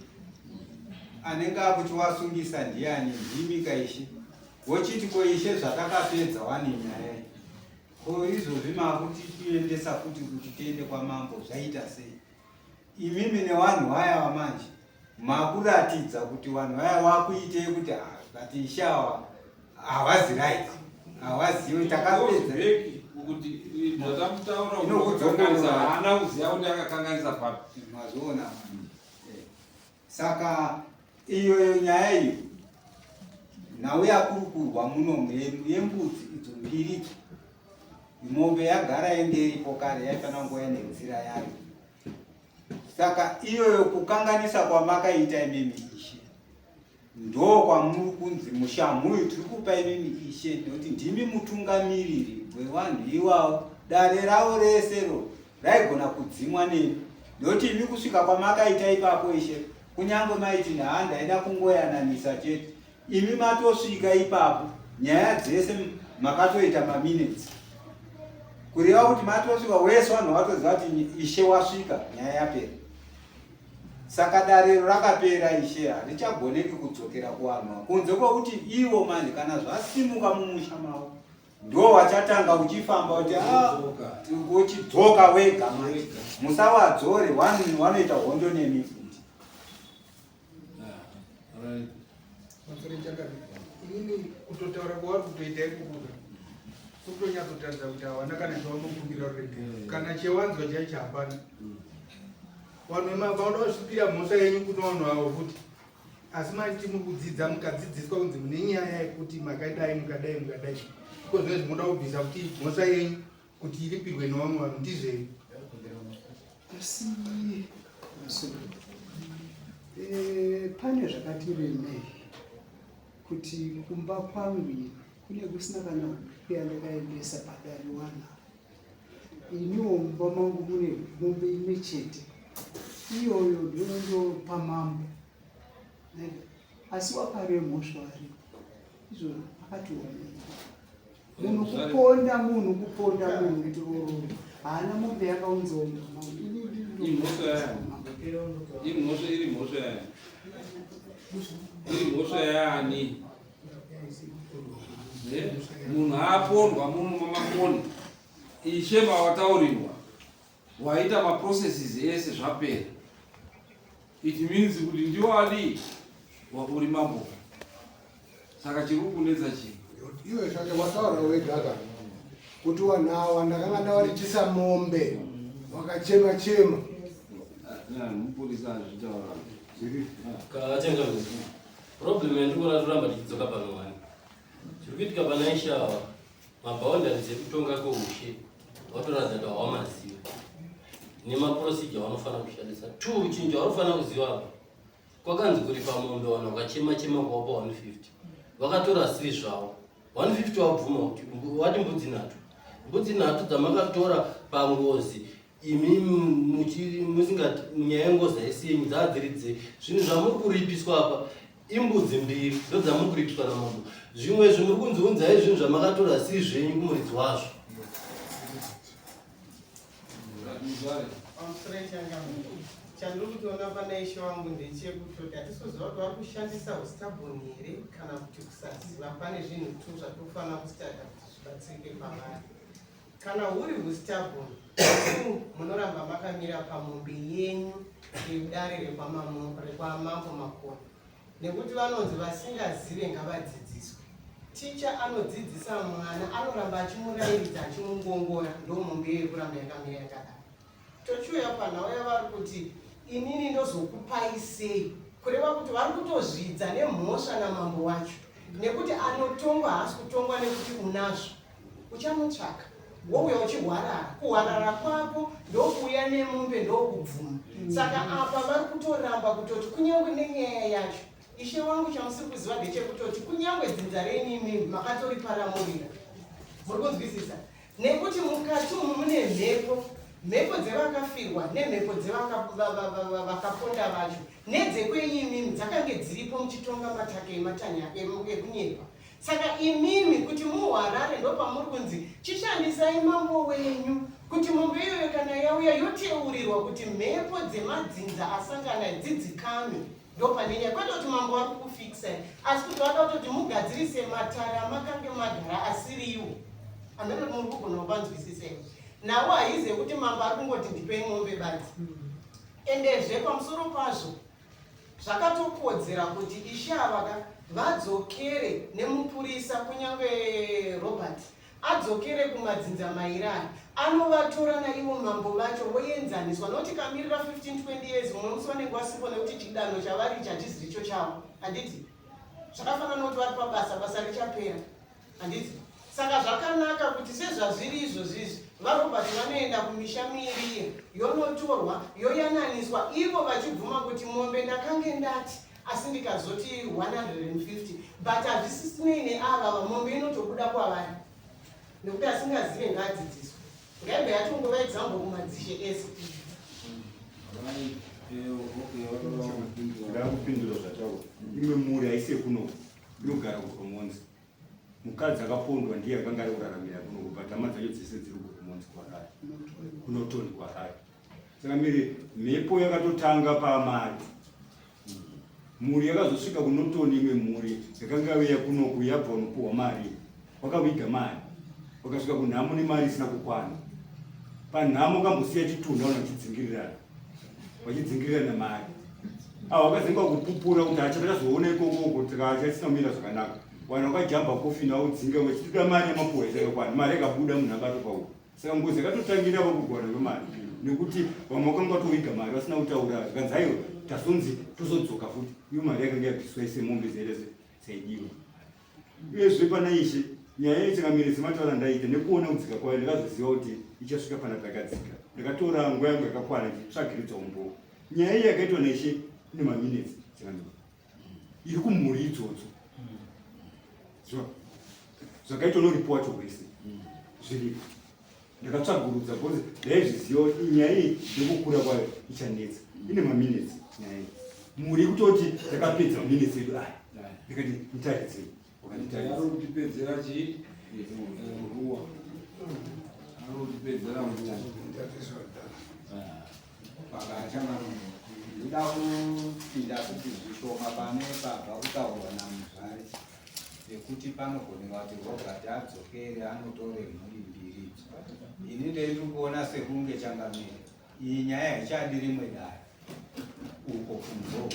anenge akuchiwasungisa ndiani ndimi kaishe wochiti ko ishe zvatakapedza wani nyaya iyi ko izvozvi makutitiendesa futi kuti tiende kwamambo zvaita sei Imimi newanhu waya wamanje makuratidza kuti vanhu vaya wakuitei kuti ah, but ishe awa hawazi right hawaziwe takapedza kuti zvatamutaura inokukanganisa haana kuziva kuti akakanganisa papi mazviona eh. saka iyoyo nyaya iyo nhau yakurukurwa muno yembudzi idzo mbiri idzo Mombe yagara yenge iripo kare yaifanira kungouya nenzira yayo. Saka iyoyo kukanganisa kwamakaita imimi ishe ndo kwamuri kunzi mushamhu uyu tiri kupa imimi ishe nekuti ndimi mutungamiriri wevanhu iwavo dare ravo rese ro raigona kudzimwa nemi nekuti imi kusvika kwamakaita ipapo ishe kunyange maiti nhaa ndaida kungoyananisa chete Imi matosvika ipapo nyaya dzese makatoita maminutes kureva kuti matosvika wese vanhu vatoziva kuti ishe wasvika nyaya yapera saka darero rakapera ishe harichagoneki kudzokera kuvanhu kunze kwekuti ivo manje kana zvasimuka mumusha mavo ndo wachatanga uchifamba kuti ah, uchidzoka wega manje musawadzore wanoita hondo nemi futi Inini kutotaura kwavari kutoita ikukuka kutonyatsotaridza kuti hawana kana chavanokumbira ruregerero mm. kana chewanzwa chaicho hapana mm. vanhu vanoda kusvipira mhosva yenyu kune vanhu avo futi asi maiti muri kudzidza mukadzidziswa kunzi mune nyaya yekuti makadai mukadai mukadai iko zvine zvimoda kubvisa kuti mhosva yenyu kuti iripirwe nevamwe vanhu ndizvei asi eh, pane zvakati remei kuti kumba kwangu kune kusina kana yandakaendesa padare wana iniwo mumba mangu mune mombe imwe chete iyoyo ndinondopa mambo asi wapari wemhosva aripo izvo akatiomei munhu kuponda munhu kuponda munhu kuti ororo haana mombe yakaunzawo mumba imhosva iri mhosva yani iri mhosva yaani eh, munhu apondwa muno mamakoni ishe mawataurirwa waita maprocesses ese zvapera it means kuti ndiwo adii uri mambo saka chiri kukunetsa chii iwe zvake wataura wega ka kuti wanhawa ndakanga ndawarichisa mombe wakachema chema mupurisa azvitaura kachenga problem yandikuona toramba tichidzoka pano wani chiri kuitika pana ishawa Maboundaries ekutonga kweushe watoratidza kuti hawamaziva nemaprocedure wanofanira kushandisa. Two, chinhu chaunofanira kuziva apa kwakanzi kuripa mombe vanhu vakachema chema kwawapa 150 vakatora siri zvavo 150 wabvuma kuti wati mbudzi nhatu mbudzi nhatu dzamakatora pangozi imi musingati nyaya yengozi haisi yenyu dzaa dziri dze zvinhu zvamuri kuripiswa apa imbudzi mbiri ndodzamuri kuripiswa namambo zvimwe izvi muri kunzi unzai zvinhu zvamakatora siri zvenyu kumuridzi wazvo Chandiri kutoona pana ishe wangu ndechekutoti hatisi kuziva kuti vari kushandisa ustabon here kana kuti kusaziva. Pane zvinhu tu zvatinofanira kustadha kuti zvibatsirike pavari. Kana huri hustubborn munoramba makamira pamombe yenyu yedare rekwamambo Makoni nekuti vanonzi vasingazive ngavadzidziswe. Ticha anodzidzisa mwana anoramba achimurayiridza achimungongora ndomombe iyoyo kuramba yakamira yakadaro. Tochiuya panhau yavari kuti inini ndozokupai sei kureva kuti vari kutozvidza nemhosva namambo wacho nekuti anotongwa haasi kutongwa nekuti unazvo uchanotsvaka wouya uchihwarara kuhwarara kwako ndokuuya nemombe ndokubvuma saka apa vari kutoramba kutoti kunyange nenyaya yacho ishe wangu chamusiri kuziva ndechekutoti kunyange dzinza renyu imimi makatoriparamurira muri kunzwisisa nekuti mukati umu mune mhepo mhepo dzevakafirwa nemhepo dzevakaponda vacho nedzekwenyu imimi dzakange dziripo muchitonga mataka ematanya ekunyepa Saka imimi kuti muhwarare ndopamuri kunzi chishandisai mambo wenyu kuti mombe iyoyo kana yauya yoteurirwa kuti mhepo dzemadzinza asangana dzidzikame ndopane nyaya kwete kuti mambo vari kukufikisai asi kuti vada kutoti mugadzirise matare amakange magara asiriwo amene muri kugona kupanzwisisei nawo haizi yekuti mambo ari kungoti ndipei mombe badzi endezve pamusoro pazvo Zvakatokodzera kuti ishe ava ka vadzokere nemupurisa kunyange Robert adzokere kumadzinza mairi aya anovatora naivo mambo vacho voenzaniswa noti kamirira 15 20 years mumwe musi vanenge vasipo nekuti chidanho chavari ichi hachiziricho chavo handiti zvakafanana nekuti vari pabasa basa richapera Handiti? Saka zvakanaka kuti sezvazviri izvozvi izvi, vaRobert vanoenda kumisha miiri iya, yonotorwa, yoyananiswa, ivo vachibvuma kuti mombe ndakange ndati, asi ndikazoti 150, but hazvisisinei neava ava, mombe inotobuda kwavari. Nekuti asingazive ngaadzidziswe. Ngaibve yatongova example kumadzishe ese. Ndakupindura zvataura. Imwe mhuri haisi yekuno, inogara kuGoromonzi. Mukadzi akapondwa ndiye akanga ari kuraramira kuno but hama dzacho dzese dziri kuGoromonzi kuHarare, kuNorton kuHarare. Saka miri mhepo yakatotanga pamari. Mhuri yakazosvika kuNorton, imwe mhuri yakanga yauya kunoku yabva unopuhwa mari, wakaviga mari, wakasvika kunhamo nemari isina kukwana. Panhamo kambosiya chitunha vanhu vachidzingirirana, vachidzingirirana mari. Avo vakazenge vakupupura kuti hachatakazoona ikoko uko tikachasina kumira zvakanaka. Vanhu vakajamba kofini vaudzinga vachitoda mari yemapuhwa isakakwana. Mari yakabuda munhu abatwa pauro. Saka ngozi yakatotangira vakugwana kwemari nekuti vamwe vakanga vatoviga mari vasina kutaura zvikanzi aiwa tazonzi tozodzoka futi iyo mari yakanga yabviswa ise mombe dzaita dzaidiwa. Uyezve pana ishe nyaya yechangamire semataura ndaita nekuona kudzika kwayo ndakazoziva kuti ichasvika pana takadzika. Ndakatora nguva yangu yakakwana ndichitsvagiridza umbowo. Nyaya iyi yakaitwa naishe ine maminetsi changamire iri kumhuri idzodzo. Zvakaitwa noripo wacho wese zviripo. Ndakatsvagurudza because ndaizviziva kuti nyaya iyi nekukura kwayo ichanetsa. Ine maminutes nyaya iyi. Muri kutoti takapedza maminutes edu aya. Ndikati nditaridzei. Wakanditaridza. Ari kutipedzera chii? Nguva. Ari kutipedzera nguva. Ndoda kupinda kuti zvishoma pane pabva kutaurwa namuzvare pekuti panogoneka kuti Robert adzokere anotore mhuri mbiri idzo. Ini ndiri kuona sekunge changamire iyi nyaya haichadi rimwe dare uko kunzou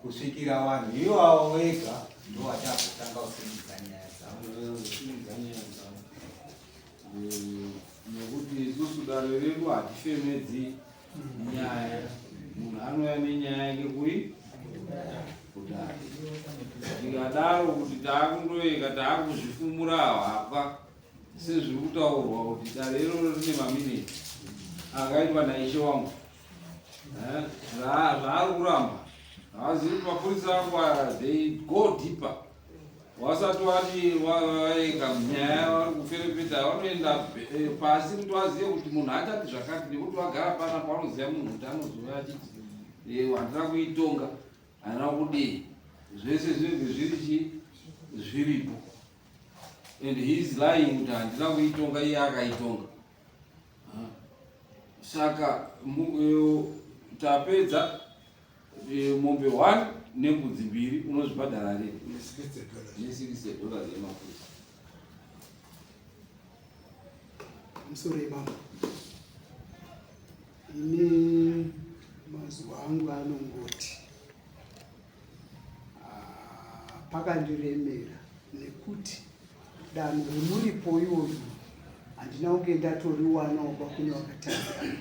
kusvikira vanhu iwawo wega ndowachazotanga kusimudza nyaya dzavo. Kusimudza nyaya dzavo. Nekuti isusu dare redu hatifemedzi nyaya. Munhu anouya nenyaya yake kui kudare. Tikadaro kuti taakundoeka taakuzvifumura hapwa sezviri kutaurwa kuti dare iroro rine mamineti akaitwa naishe wangu. Zvaari kuramba havazivi kuti mapurisa angu aya they go deeper. Wasati wati waega nyaya vari kuferefeta vanoenda pasi kuti vazive kuti munhu achati zvakati nekuti vagara panapa vanoziva munhu kuti anozouya achiti handina kuitonga handina kudii zvese zvinenge zviri chii zviripo and he is lying kuti handina kuitonga iye akaitonga. Saka tapedza mombe 1 nembudzi mbiri unozvibhadhara rini? Ne$60 yemapurisa. Musoro yemambo. Ini mazuva angu anongoti pakandiremera nekuti danho remuripo iwoyu handina kunge ndatoriwanawo kwakune wakatanga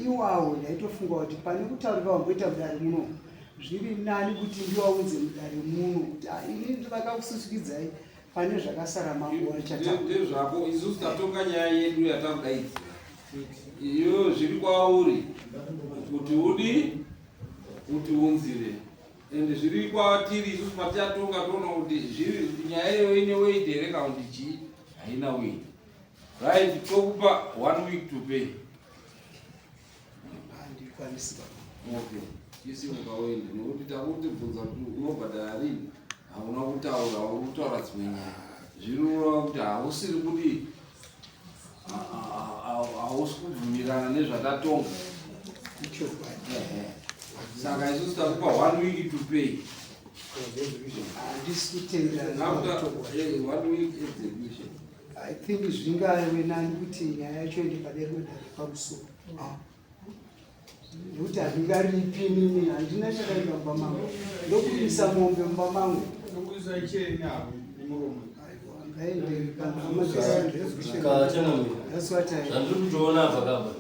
iwawo. Ndaitofunga kuti pane kutaurira wamboita mudare muno zviri nani kuti ndiwaunze mudare muno kuti ini vakakususukidzai pane zvakasara mambo wachataura. Ndezvako, isusu tatonga nyaya yedu yatakudaidzira iyo, zviri kwauri kuti udi utiunzire ende zviri kwatiri isusu patichatonga toona kuti zviri nyaya iyoyo ine weight here kana kuti chii haina weight. Right, tokupa 1 week to pay. Handikwanisi baba. Okay, chisimuka uende nekuti takutibvunza kuti unobhadhara rini, hauna kutaura, uri kutaura dzimwe nyaya zvinoreva kuti hausiri kuti hausi kubvumirana nezvatatonga. Ichokwadi. Saka isusu takupa 1 week to pay. Handisi kutenderana. After 1 week execution. I think zvingave nani kuti nyaya yacho ende padera wedare pamusoro, nekuti handingaripi inini, handina chakaita mumba mangu, ndokuisa mombe mumba mangu. Ndokuisa icheni avo nemuromo. Ngaende. Kachanamira. That's what I Zvandiri kutoona apa kapa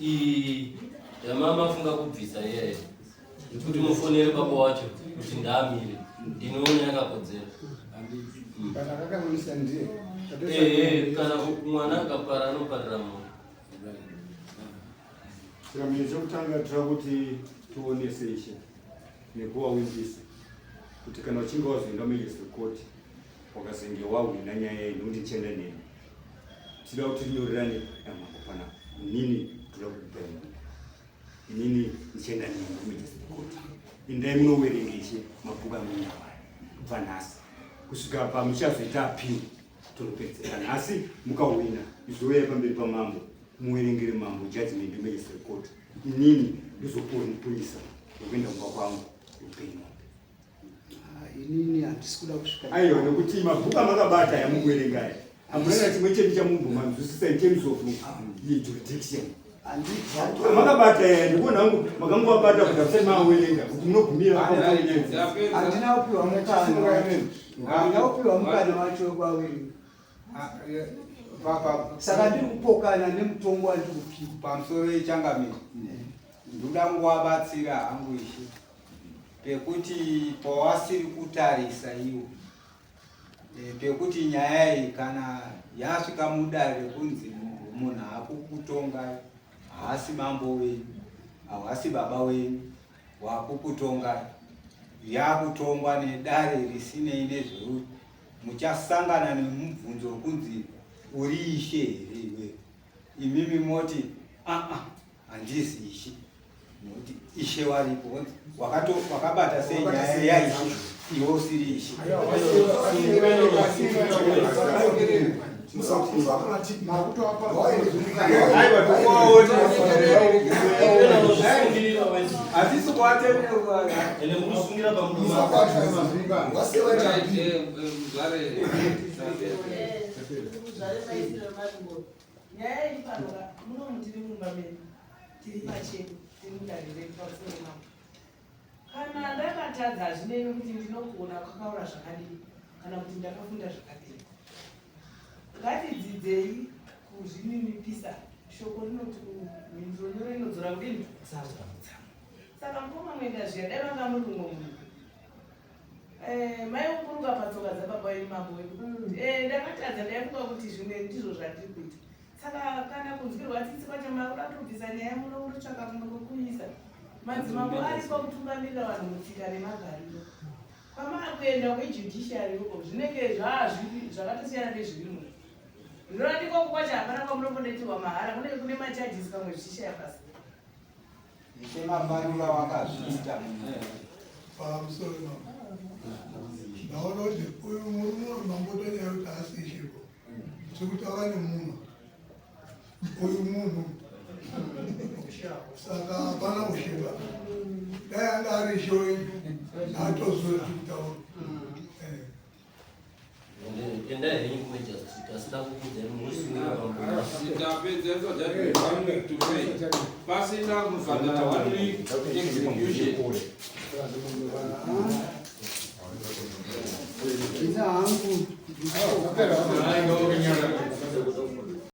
iyi yamamafunga kubvisa iyeye kuti mufonere baba wacho kuti ndaamire, ndinoona yakakodzera. Kana akakanganisa ndiye. Ehe, kana mwana akapara anoparira munhu. Chiramiro chekutanga tira kuti tionese ishe nekuvawimbisa kuti kana uchinge wazoenda magistrate court wakazenge wahwina nyaya iyi, nekuti ndichaenda nemi, tida kuti tinyorerane namambo panapa. Inini toda kukupai mombe, inini ndichaenda nemi kumagistrate court. Endai munowerenga ishe mabhuku amuinawo aya kubva nhasi kusvika pamuchazoita appeal tonopedzera nhasi. Mukahwina, izouyai pamberi pamambo muwerengere mambo judgment yemagistrate court. Inini ndozopuwa mupurisa wekuenda kumba kwangu upenyu. Inini handisi kuda kusvika. Aiwa, nekuti mabhuku amakabata yamukuverenga aya hamuna chimwe chedu chamumbomazwisisa in terms of jurisdiction. Makabata aya, ndikuona hangu makangovabata kuti hamusati mawerenga kuti munogumira. Handina kupiwa mukana, handina kupiwa mukana wacho wekwawerenga. Saka ndiri kupokana nemutongo wandiri kupiwa. Pamusoro yechangamiro, ndoda kungovabatsira hangu ishe pekuti pawasiri kutarisa iwo pekuti nyaya iyi kana yasvika mudare kunzi munhu akukutongai haasi mambo wenyu, hawasi baba wenyu wakukutongai, yakutongwa nedare risinei. Muchasangana nemubvunzo wekunzi uri ishe here iwe, imimi moti aa handisi ishe nekuti ishe waripo. Wakabata sei nyaya yaishe iwe usiri ishe? Hatisi Nyaya iri pano muno tiri mumba medu, tiri pachena, tiri mudare redu pamusoro mambo. Kana ndakatadza hazvinei nekuti ndinogona kakaura zvakadii kana kuti ndakafunda zvakadii. Ngatidzidzei kuzvininipisa. Shoko rinoti mhinduro nyoro inodzora kudini? Saka mukoma Mwenda zviya dai vanga muri umwe munhu eh, maiukuruka patsoka dzababa venyu mambo wedu. Ndakatadza, ndaifunga kuti zvimwe ndizvo zvandiri kuita. Saka kana kunzwirwa tsitsi kwacho makuda kutobvisa nyaya muno kutotsvaka kumwe kwekuisa. Madzimambo aripo kutungamirira vanhu mutsika nemagariro. Kwamaakuenda kwejudiciary uko zvinenge zvakatosiyana nezviri muno. Ndinoona ndikoko kwacho hapana kwamunombondoitirwa mahara, kunenge kune macharges pamwe zvichishaya basa. Ishe Maparura wakazviita. Pamusoro mambo, ndaona kuti uyu murume uyu mambotonyaya kuti haasi ishepo, sekutaura nemunhu uyu munhu, saka hapana ushepa. Dai anga ari ishe wenyu haatoziva kutaura. Endai henyu kumagistrate, asi ndakukudzai munosungira pamuromo. Tapedza iso judgment one week to pay. Pasina kubhadhara one week execution. Ina hangu.